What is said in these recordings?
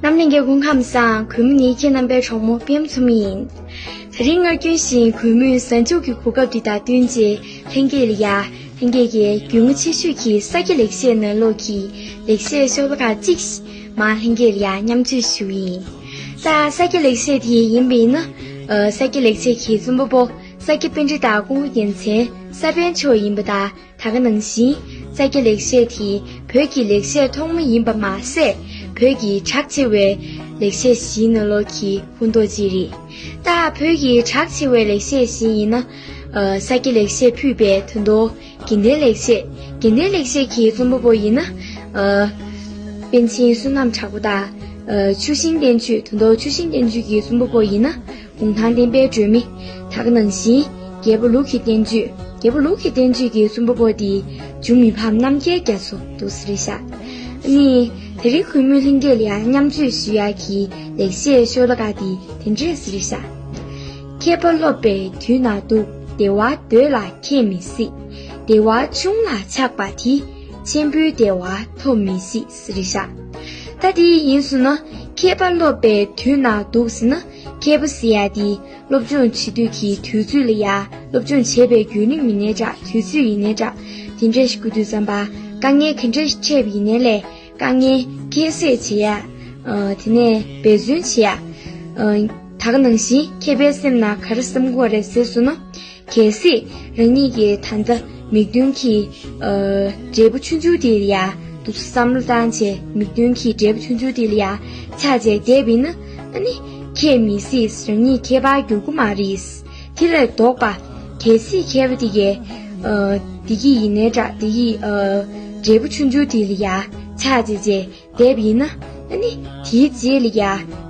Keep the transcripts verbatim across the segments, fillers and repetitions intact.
གནམ་ལྷན་རྒྱས་སྐུ་ཁམས་བཟང་། གུས་མོ་ནི་ཁྱེད་རྣམ་པའི་གྲོགས་མོ་པད་མ་མཚོ་མོ་ཡིན། དེ་རིང་སྔར་རྒྱུན་བཞིན་གུས་མོས་གཟའ་མཇུག་གི་གོ་སྐབས་འདི་དང་བསྟུན་བྱས་ལྷན་རྒྱས་ལ་ཡ། ལྷན་རྒྱས་ཀྱི་རྒྱུས་མངའ་ཆེ་ཤོས་ཀྱི་ས་སྐྱ་ལེགས་བཤད་ནང་ལོགས་ཀྱི་ལེགས་བཤད་ཤོ་ལོ་ཀ་གཅིག་མར་ལྷན་རྒྱས་ལ་ཡ་མཉམ་སྤྱོད་ཞུ་ཡིན། ད་ས་སྐྱ་ལེགས་བཤད་དེ་ཡིན་པ་ཡིན་ན། ཨ། ས་སྐྱ་ལེགས་བཤད་ཀྱི་རྩོམ་པ་པོ་ས་སྐྱ་པཎྜི་ཏ་ཀུན་དགའ་རྒྱལ་མཚན་ས་པཎ་མཆོག་ཡིན་པ་དང་། ད་ག་ནང་བཞིན་ས་སྐྱ་ལེགས་བཤད་དེ་བོད་ཀྱི་ལེགས་བཤད་ཐོག་མ་ཡིན་པ་མ་ཟད། བོད་ཀྱི་གྲགས་ཆེ་བའི་ལེགས་བཤད་བཞིའི་ནང་ལོགས་ཀྱི་ཕུང་ཐོགས་གཅིག་རེད། ད་བོད་ཀྱི་གྲགས་ཆེ་བའི་ལེགས་བཤད་བཞི་ཡིན་ན། ཨ། ས་སྐྱ་ལེགས་བཤད་ཕུད་པའི་དོན་དུ་དགེ་ལྡན་ལེགས་བཤད། དགེ་ལྡན་ལེགས་བཤད་ཀྱི་རྩོམ་པ་པོ་ཡིན་ན། ཨ། པཎ་ཆེན་བསོད་ནམས་གྲགས་པ་དང་། ཨ། ཆུ་ཤིང་བསྟན་བཅོས། དོན་དུ་ཆུ་ཤིང་བསྟན་བཅོས་ཀྱི་རྩོམ་པ་པོ་ཡིན་ན། གུང་ཐང་བསྟན་པའི་སྒྲོན་མེ། ད་ག་ནང་བཞིན་རྒྱལ་པོ་ལུགས་ཀྱི་བསྟན་བཅོས། རྒྱལ་པོ་ལུགས་ཀྱི་བསྟན་བཅོས་ཀྱི་རྩོམ་པ་པོ་དེ་འཇུ་མི་ཕམ་རྣམ་རྒྱལ་རྒྱ་མཚོ་འདུག་ཟེར་ཤག་ཨ་ནི་དེ་རིང་གུས་མོས་ལྷན་རྒྱས་ལ་ཡང་མཉམ་སྤྱོད་ཞུ་ཡག་གི་ལེགས་བཤད་ཤོ་ལོ་ཀ་དེ་དེ་འདྲས་ཟེར་ཤག་མཁས་པ་སློབ་པའི་དུས་ན་སྡུག་བདེ་བ་འདོད་ལ་མཁས་མི་སྲིད། བདེ་བ་ཆུང་ལ་ཆགས་པ་དེ། ཆེན་པོའི་བདེ་བ་ཐོབ་མི་སྲིད་ཟེར་ཤག་ད་དེ་ཡིན་སོང་ན་མཁས་པ་སློབ་པའི་དུས་ན་སྡུག་ཟེར་ན། མཁས་པ་ཟེར་ཡ་དེ་སློབ་སྦྱོང་བྱེད་དུས་ཀྱི་དུས་ཚོད་ལ་ཡ། སློབ་སྦྱོང་བྱེད་པའི་བརྒྱུད་རིམ་ཡིན་ནའི་འདྲ། དུས་ཚོད་ཡིན་ནའི་འདྲ། དེ་འདྲ་ཞིག་དགོས་དུས་ཙམ་པ། དཀའ་ངལ་ག་འདྲ་ཞིག་འཕྲད་པ་ཡིན་ནའི་ལས། དཀའ་ངལ་ཁྱད་བསད་བྱེད་ཡ། ཨ། དེ་ནས་འབད་བརྩོན་བྱེད་ཡ། ཨ། ད་ག་ནང་བཞིན་མཁས་པའི་སེམས་ནང་ག་རེ་བསམ་དགོས་རེད་ཟེར་སོང་ན། གལ་སྲིད་རང་ཉིད་ཀྱི་ད་ལྟ་མིག་མདུན་གྱི། ཨ། འབྲས་བུ་ཆུང་ཆུང་དེ་ལ་ཡ་འདུག་བསམ་བློ་བཏང་བྱས། མིག་མདུན་གྱི་འབྲས་བུ་ཆུང་ཆུང་དེ་ལ་ཡ་ཆགས་བྱས་བསྡད་པ་ཡིན་ན། ཨ་ནི་མཁས་མི་སྲིད། རང་ཉིད་མཁས་པར་འགྱུར་གྱི་མ་རེད། དེ་ལས་ལྡོག་པ། གལ་སྲིད་མཁས་པ་དེ་གས། ཨ། བདེ་སྐྱིད་ཡིན་ནའི་འདྲ། བདེ་སྐྱིད། ཨ། འབྲས་བུ་ཆུང་ཆུང་དེ་ལ་ཡ་ཆགས་བྱས་བྱས་བསྡད་པ་ཡིན་ན། ཨ་ནི་དེའི་རྗེས་ལ་ཡ་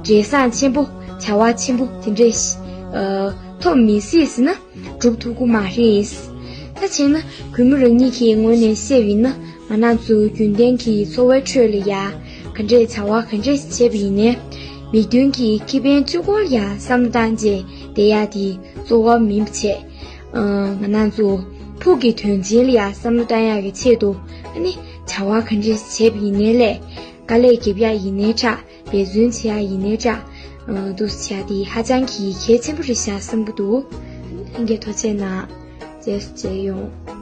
འབྲས་བཟང་ཆེན་པོ། བྱ་བ་ཆེན་པོ་དེ་འདྲ་ཞིག་ཨ། ཐོབ་མི་སྲིད་ཟེར་ན་སྒྲུབ་ཐུབ་ཀྱི་མ་རེད། ད་བྱས་ན་གུས་མོ་རང་ཉིད་ཀྱི་ངོས་ནས་བཤད་པ་ཡིན་ན། ང་རང་ཚོ་རྒྱུན་ལྡན་གྱི་འཚོ་བའི་ཁྲོད་ལ་ཡ་ག་འདྲས་བྱ་བ་ག་འདྲས་བྱས་པ་ཡིན་ནའི། མིག་མདུན་གྱི་ཁེ་ཕན་གཅིག་པོར་ཡ་བསམ་བློ་བཏང་བྱས་བསྡད་ཡ་དེ་གཙོ་བོ་མིན་པ་བྱས། ཨ། ང་རང་ཚོ་ཕུགས་ཀྱི་དོན་ཆེན་ལ་ཡ་བསམ་བློ་བཏང་ཡག་གི་ཆེད་དུ། ཨ་ནི་བྱ་བ་ག་འདྲས་བྱས་པ་ཡིན་ནའི་ལས། དཀའ་ལས་རྒྱབ་ཡག་ཡིན་ནའི་འདྲ། འབད་བརྩོན་བྱེད་ཡག་ཡིན་ནའི་འདྲ། ཨ། འདུག་སེ་བྱས་དེ་ཧ་ཅང་གི་གལ་ཆེན་པོ་རེད་ཤག་བསམ་གྱི་འདུག་ལྷན་རྒྱས་ཐུགས་རྗེ་གནང་། རྗེས་སུ་མཇལ་ཡོང་།